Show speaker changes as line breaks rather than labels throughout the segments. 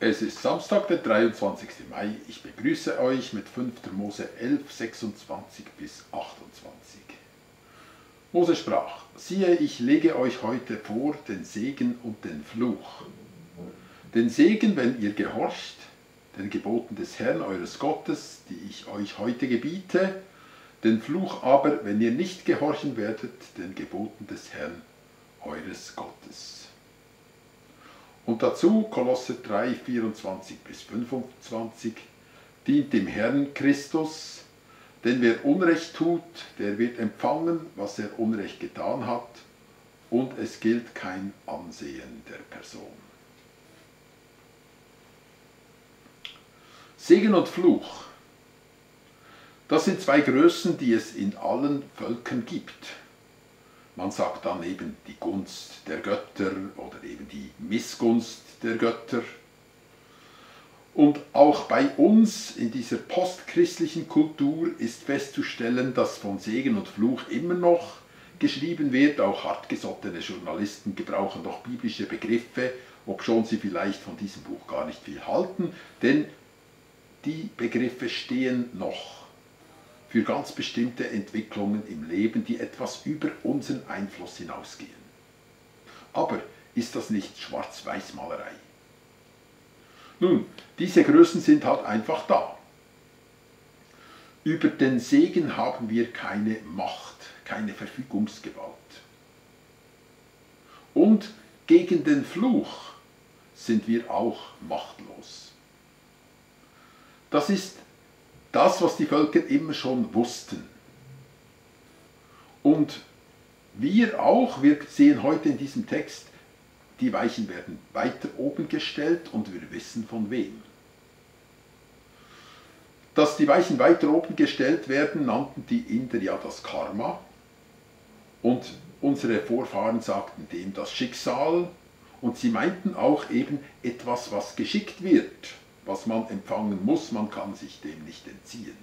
Es ist Samstag, der 23. Mai. Ich begrüße euch mit 5. Mose 11, 26 bis 28. Mose sprach: Siehe, ich lege euch heute vor den Segen und den Fluch. Den Segen, wenn ihr gehorcht, den Geboten des Herrn eures Gottes, die ich euch heute gebiete, den Fluch aber, wenn ihr nicht gehorchen werdet, den Geboten des Herrn eures Gottes. Und dazu Kolosser 3, 24 bis 25, dient dem Herrn Christus, denn wer Unrecht tut, der wird empfangen, was er Unrecht getan hat, und es gilt kein Ansehen der Person. Segen und Fluch, das sind zwei Größen, die es in allen Völkern gibt. Man sagt dann eben die Gunst der Götter oder eben die Missgunst der Götter. Und auch bei uns in dieser postchristlichen Kultur ist festzustellen, dass von Segen und Fluch immer noch geschrieben wird. Auch hartgesottene Journalisten gebrauchen noch biblische Begriffe, obschon sie vielleicht von diesem Buch gar nicht viel halten, denn die Begriffe stehen noch für ganz bestimmte Entwicklungen im Leben, die etwas über unseren Einfluss hinausgehen. Aber ist das nicht Schwarz-Weiß-Malerei? Nun, diese Größen sind halt einfach da. Über den Segen haben wir keine Macht, keine Verfügungsgewalt. Und gegen den Fluch sind wir auch machtlos. Das ist das, was die Völker immer schon wussten. Und wir auch, wir sehen heute in diesem Text, die Weichen werden weiter oben gestellt und wir wissen von wem. Dass die Weichen weiter oben gestellt werden, nannten die Inder ja das Karma. Und unsere Vorfahren sagten dem das Schicksal. Und sie meinten auch eben etwas, was geschickt wird, was man empfangen muss, man kann sich dem nicht entziehen.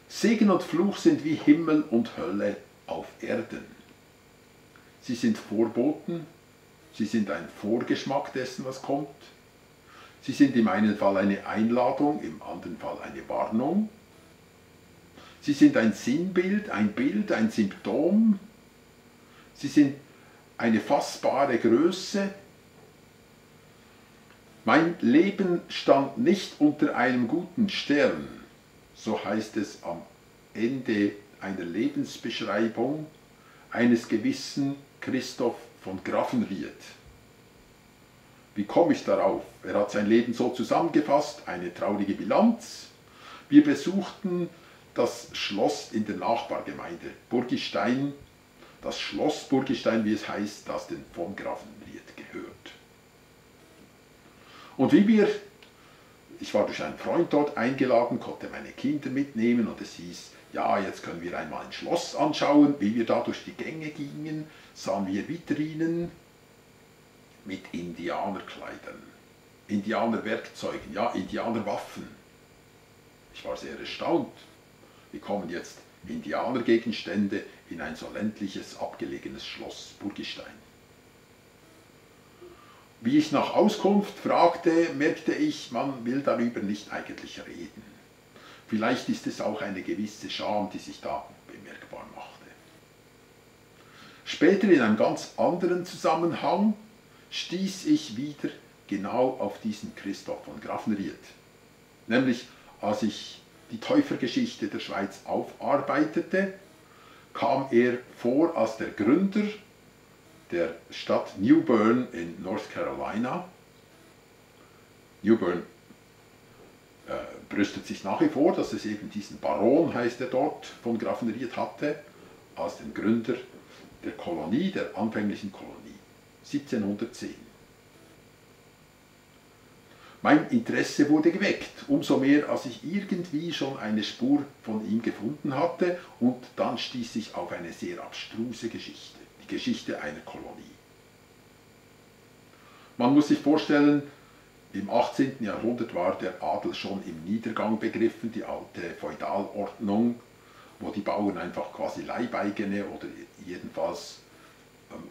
Segen und Fluch sind wie Himmel und Hölle auf Erden. Sie sind Vorboten, sie sind ein Vorgeschmack dessen, was kommt. Sie sind im einen Fall eine Einladung, im anderen Fall eine Warnung. Sie sind ein Sinnbild, ein Symptom. Sie sind eine fassbare Größe. Mein Leben stand nicht unter einem guten Stern, so heißt es am Ende einer Lebensbeschreibung eines gewissen Christoph von Graffenried. Wie komme ich darauf? Er hat sein Leben so zusammengefasst, eine traurige Bilanz. Wir besuchten das Schloss in der Nachbargemeinde Burgistein, das Schloss Burgistein, wie es heißt, das den von Graffenried gehört. Und ich war durch einen Freund dort eingeladen, konnte meine Kinder mitnehmen und es hieß, ja, jetzt können wir einmal ein Schloss anschauen. Wie wir da durch die Gänge gingen, sahen wir Vitrinen mit Indianerkleidern, Indianerwerkzeugen, ja, Indianerwaffen. Ich war sehr erstaunt. Wie kommen jetzt Indianergegenstände in ein so ländliches, abgelegenes Schloss Burgistein? Wie ich nach Auskunft fragte, merkte ich, man will darüber nicht eigentlich reden. Vielleicht ist es auch eine gewisse Scham, die sich da bemerkbar machte. Später in einem ganz anderen Zusammenhang stieß ich wieder genau auf diesen Christoph von Graffenried. Nämlich, als ich die Täufergeschichte der Schweiz aufarbeitete, kam er vor als der Gründer der Stadt New Bern in North Carolina. New Bern brüstet sich nach wie vor, dass es eben diesen Baron, heißt er dort, von Graffenried hatte, als den Gründer der Kolonie, der anfänglichen Kolonie, 1710. Mein Interesse wurde geweckt, umso mehr, als ich irgendwie schon eine Spur von ihm gefunden hatte, und dann stieß ich auf eine sehr abstruse Geschichte. Die Geschichte einer Kolonie. Man muss sich vorstellen, im 18. Jahrhundert war der Adel schon im Niedergang begriffen, die alte Feudalordnung, wo die Bauern einfach quasi Leibeigene oder jedenfalls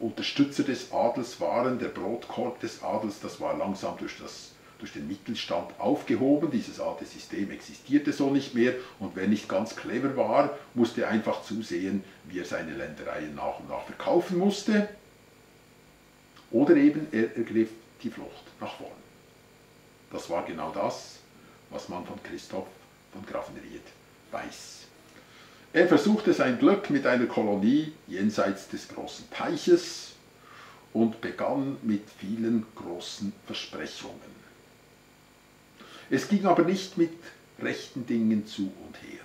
Unterstützer des Adels waren, der Brotkorb des Adels, das war langsam durch den Mittelstand aufgehoben. Dieses alte System existierte so nicht mehr und wer nicht ganz clever war, musste einfach zusehen, wie er seine Ländereien nach und nach verkaufen musste. Oder eben er ergriff die Flucht nach vorn. Das war genau das, was man von Christoph von Graffenried weiß. Er versuchte sein Glück mit einer Kolonie jenseits des großen Teiches und begann mit vielen großen Versprechungen. Es ging aber nicht mit rechten Dingen zu und her.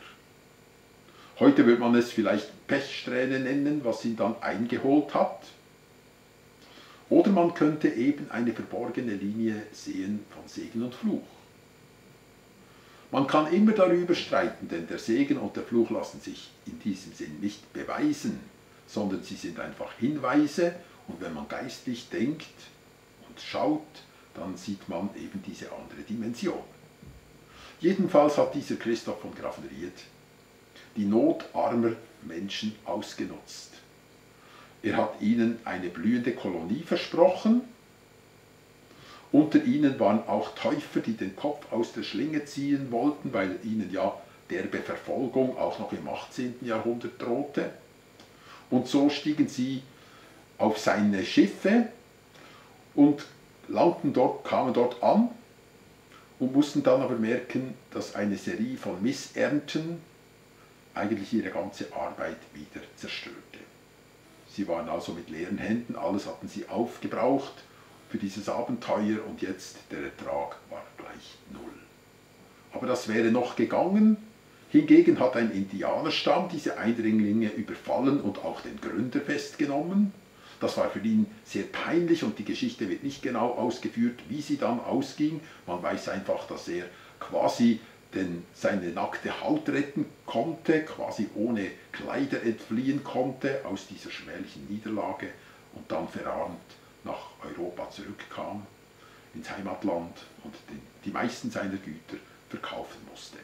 Heute würde man es vielleicht Pechsträhne nennen, was ihn dann eingeholt hat. Oder man könnte eben eine verborgene Linie sehen von Segen und Fluch. Man kann immer darüber streiten, denn der Segen und der Fluch lassen sich in diesem Sinn nicht beweisen, sondern sie sind einfach Hinweise und wenn man geistlich denkt und schaut, dann sieht man eben diese andere Dimension. Jedenfalls hat dieser Christoph von Graffenried die Not armer Menschen ausgenutzt. Er hat ihnen eine blühende Kolonie versprochen. Unter ihnen waren auch Täufer, die den Kopf aus der Schlinge ziehen wollten, weil ihnen ja derbe Verfolgung auch noch im 18. Jahrhundert drohte. Und so stiegen sie auf seine Schiffe und kamen dort an und mussten dann aber merken, dass eine Serie von Missernten eigentlich ihre ganze Arbeit wieder zerstörte. Sie waren also mit leeren Händen, alles hatten sie aufgebraucht für dieses Abenteuer und jetzt der Ertrag war gleich null. Aber das wäre noch gegangen. Hingegen hat ein Indianerstamm diese Eindringlinge überfallen und auch den Gründer festgenommen. Das war für ihn sehr peinlich und die Geschichte wird nicht genau ausgeführt, wie sie dann ausging. Man weiß einfach, dass er quasi seine nackte Haut retten konnte, quasi ohne Kleider entfliehen konnte aus dieser schwerlichen Niederlage und dann verarmt nach Europa zurückkam, ins Heimatland und die meisten seiner Güter verkaufen musste.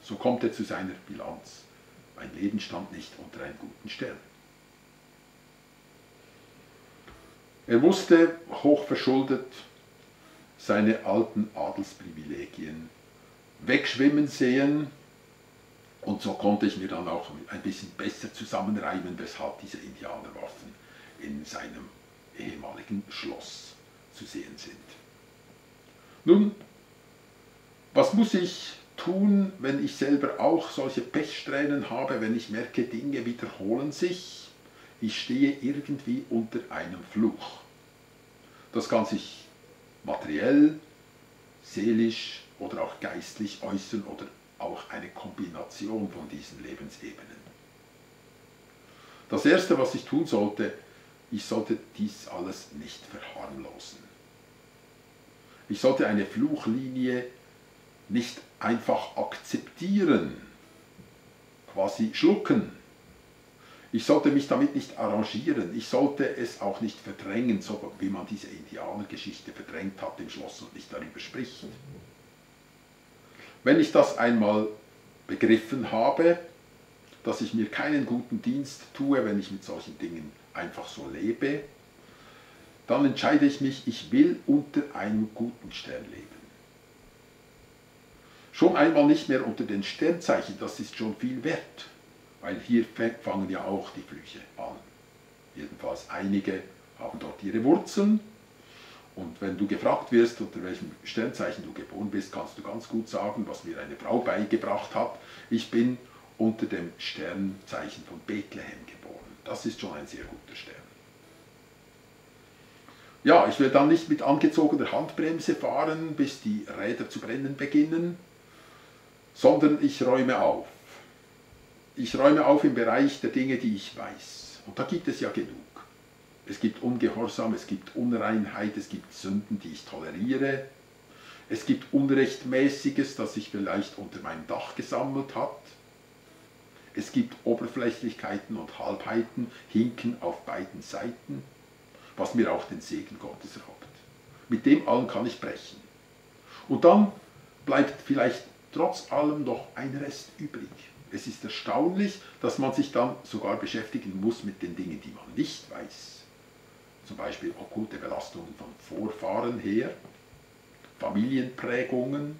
So kommt er zu seiner Bilanz. Mein Leben stand nicht unter einem guten Stern. Er musste hochverschuldet seine alten Adelsprivilegien wegschwimmen sehen und so konnte ich mir dann auch ein bisschen besser zusammenreimen, weshalb diese Indianerwaffen in seinem ehemaligen Schloss zu sehen sind. Nun, was muss ich tun, wenn ich selber auch solche Pechsträhnen habe, wenn ich merke, Dinge wiederholen sich? Ich stehe irgendwie unter einem Fluch. Das kann sich materiell, seelisch oder auch geistlich äußern oder auch eine Kombination von diesen Lebensebenen. Das Erste, was ich tun sollte, ich sollte dies alles nicht verharmlosen. Ich sollte eine Fluchlinie nicht einfach akzeptieren, quasi schlucken. Ich sollte mich damit nicht arrangieren, ich sollte es auch nicht verdrängen, so wie man diese Indianergeschichte verdrängt hat im Schloss und nicht darüber spricht. Wenn ich das einmal begriffen habe, dass ich mir keinen guten Dienst tue, wenn ich mit solchen Dingen einfach so lebe, dann entscheide ich mich, ich will unter einem guten Stern leben. Schon einmal nicht mehr unter den Sternzeichen, das ist schon viel wert, weil hier fangen ja auch die Flüche an. Jedenfalls einige haben dort ihre Wurzeln und wenn du gefragt wirst, unter welchem Sternzeichen du geboren bist, kannst du ganz gut sagen, was mir eine Frau beigebracht hat. Ich bin unter dem Sternzeichen von Bethlehem geboren. Das ist schon ein sehr guter Stern. Ja, ich will dann nicht mit angezogener Handbremse fahren, bis die Räder zu brennen beginnen, sondern ich räume auf. Ich räume auf im Bereich der Dinge, die ich weiß. Und da gibt es ja genug. Es gibt Ungehorsam, es gibt Unreinheit, es gibt Sünden, die ich toleriere. Es gibt Unrechtmäßiges, das sich vielleicht unter meinem Dach gesammelt hat. Es gibt Oberflächlichkeiten und Halbheiten, Hinken auf beiden Seiten, was mir auch den Segen Gottes raubt. Mit dem allen kann ich brechen. Und dann bleibt vielleicht trotz allem noch ein Rest übrig. Es ist erstaunlich, dass man sich dann sogar beschäftigen muss mit den Dingen, die man nicht weiß. zum Beispiel okkulte Belastungen von Vorfahren her, Familienprägungen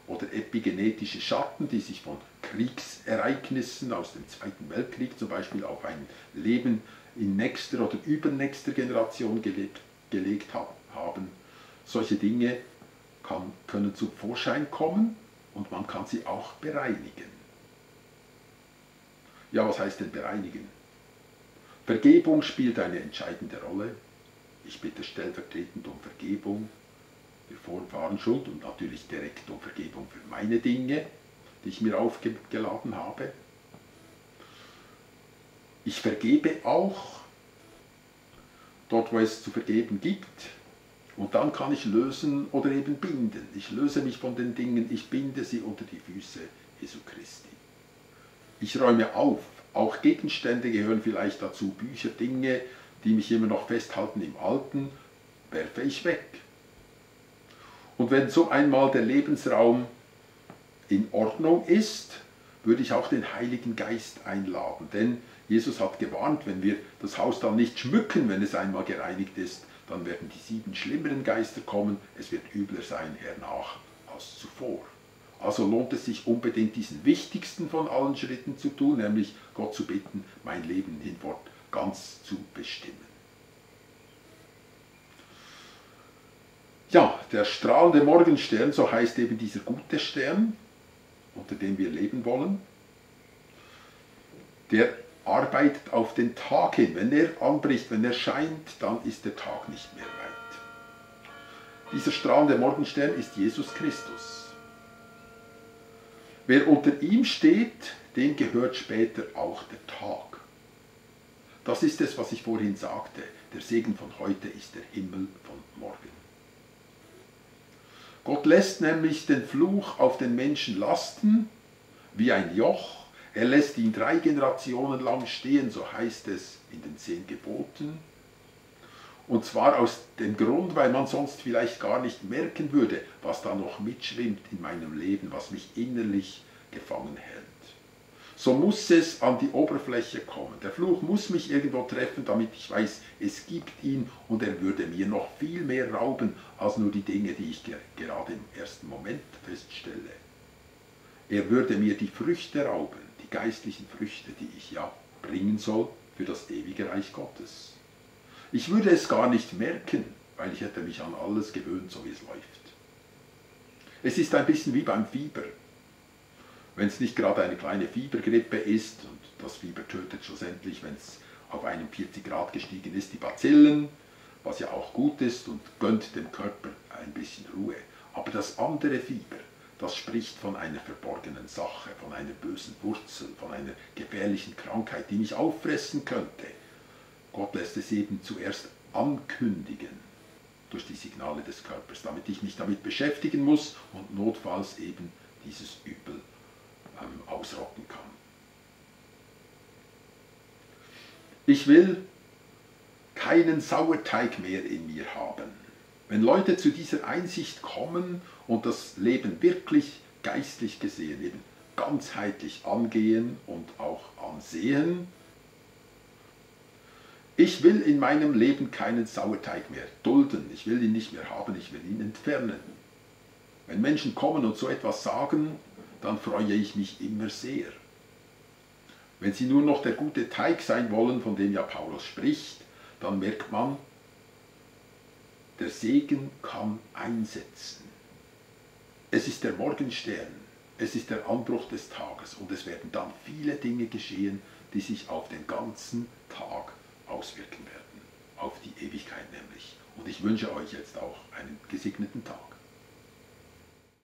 oder epigenetische Schatten, die sich von Kriegsereignissen aus dem Zweiten Weltkrieg zum Beispiel auf ein Leben in nächster oder übernächster Generation gelegt haben. Solche Dinge können zum Vorschein kommen und man kann sie auch bereinigen. Ja, was heißt denn bereinigen? Vergebung spielt eine entscheidende Rolle. Ich bitte stellvertretend um Vergebung für Vorfahrenschuld und natürlich direkt um Vergebung für meine Dinge, die ich mir aufgeladen habe. Ich vergebe auch dort, wo es zu vergeben gibt. Und dann kann ich lösen oder eben binden. Ich löse mich von den Dingen, ich binde sie unter die Füße Jesu Christi. Ich räume auf. Auch Gegenstände gehören vielleicht dazu. Bücher, Dinge, die mich immer noch festhalten im Alten, werfe ich weg. Und wenn so einmal der Lebensraum in Ordnung ist, würde ich auch den Heiligen Geist einladen. Denn Jesus hat gewarnt, wenn wir das Haus dann nicht schmücken, wenn es einmal gereinigt ist, dann werden die 7 schlimmeren Geister kommen, es wird übler sein hernach als zuvor. Also lohnt es sich unbedingt, diesen wichtigsten von allen Schritten zu tun, nämlich Gott zu bitten, mein Leben hinfort ganz zu bestimmen. Ja, der strahlende Morgenstern, so heißt eben dieser gute Stern, unter dem wir leben wollen, der arbeitet auf den Tag hin. Wenn er anbricht, wenn er scheint, dann ist der Tag nicht mehr weit. Dieser strahlende Morgenstern ist Jesus Christus. Wer unter ihm steht, dem gehört später auch der Tag. Das ist es, was ich vorhin sagte. Der Segen von heute ist der Himmel von morgen. Gott lässt nämlich den Fluch auf den Menschen lasten, wie ein Joch. Er lässt ihn 3 Generationen lang stehen, so heißt es in den 10 Geboten. Und zwar aus dem Grund, weil man sonst vielleicht gar nicht merken würde, was da noch mitschwimmt in meinem Leben, was mich innerlich gefangen hält. So muss es an die Oberfläche kommen. Der Fluch muss mich irgendwo treffen, damit ich weiß, es gibt ihn und er würde mir noch viel mehr rauben, als nur die Dinge, die ich gerade im ersten Moment feststelle. Er würde mir die Früchte rauben, die geistlichen Früchte, die ich ja bringen soll für das ewige Reich Gottes. Ich würde es gar nicht merken, weil ich hätte mich an alles gewöhnt, so wie es läuft. Es ist ein bisschen wie beim Fieber. Wenn es nicht gerade eine kleine Fiebergrippe ist, und das Fieber tötet schlussendlich, wenn es auf 41 Grad gestiegen ist, die Bazillen, was ja auch gut ist und gönnt dem Körper ein bisschen Ruhe. Aber das andere Fieber, das spricht von einer verborgenen Sache, von einer bösen Wurzel, von einer gefährlichen Krankheit, die mich auffressen könnte. Gott lässt es eben zuerst ankündigen durch die Signale des Körpers, damit ich mich damit beschäftigen muss und notfalls eben dieses Übel ausrotten kann. Ich will keinen Sauerteig mehr in mir haben. Wenn Leute zu dieser Einsicht kommen und das Leben wirklich geistlich gesehen, eben ganzheitlich angehen und auch ansehen, ich will in meinem Leben keinen Sauerteig mehr dulden, ich will ihn nicht mehr haben, ich will ihn entfernen. Wenn Menschen kommen und so etwas sagen, dann freue ich mich immer sehr. Wenn sie nur noch der gute Teig sein wollen, von dem ja Paulus spricht, dann merkt man, der Segen kann einsetzen. Es ist der Morgenstern, es ist der Anbruch des Tages und es werden dann viele Dinge geschehen, die sich auf den ganzen Tag auswirken werden, auf die Ewigkeit nämlich. Und ich wünsche euch jetzt auch einen gesegneten Tag.